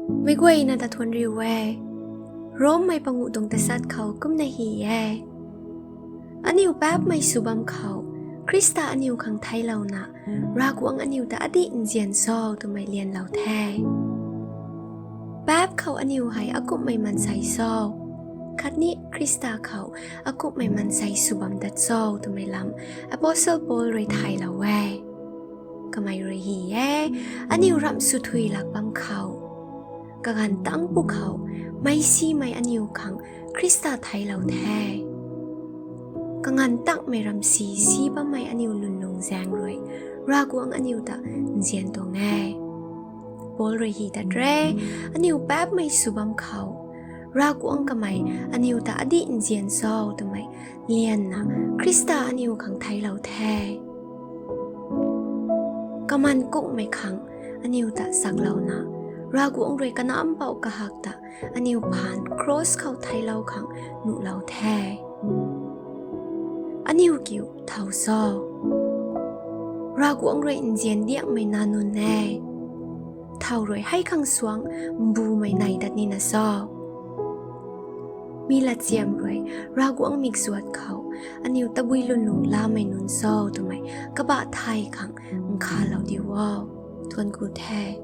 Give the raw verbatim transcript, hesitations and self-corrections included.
Meic guayna ta thuanc riu e. Rommei panguh tuang tachat khou kumna hy e: Aniu paapcmei sw bam khou Khrista aniu khang theiclouna Ravguangc aniu ta adih nzian cho twmei lyanlou the. Paapc khou aniu hei akumhmei mansei cho, khatni Khrista khou akumhmei mansei sw bam dat cho twmei lam Apostle Paul rui thaylou e. Kamei rui hy e: Aniu ramh swthuy lak bam khou, kaganv tangc pwkhou meicsimei aniu khang Khrista theiclou the. Kaganv tangmei ramhsi si bammei aniu lwnlung zaeng rui Ravguangc aniu ta nzian tuang e. Paul rui hy tat re: Aniu paapcmei sw bam khou Ravguangc kamei aniu ta adih nzian cho twmei lyanna Khrista aniu khang theiclou the. Kaganv kungmei khang aniu ta saklouna Ravguangc rui Kanac Mpouh kahak ta aniu phaan cross khou theiclou khang nuhlou the. Aniu kiu thow cho? Ravguangc rui nzian diakmei nac nunc e. Thow rui hei khang suangc mbumei nei dat nina cho? Mi latchiam rui Ravguangc mikzuat khou aniu tabui lwnlung lamei nunc cho twmei kabah thay khang nkhavlou diu o. Thuanc ku the.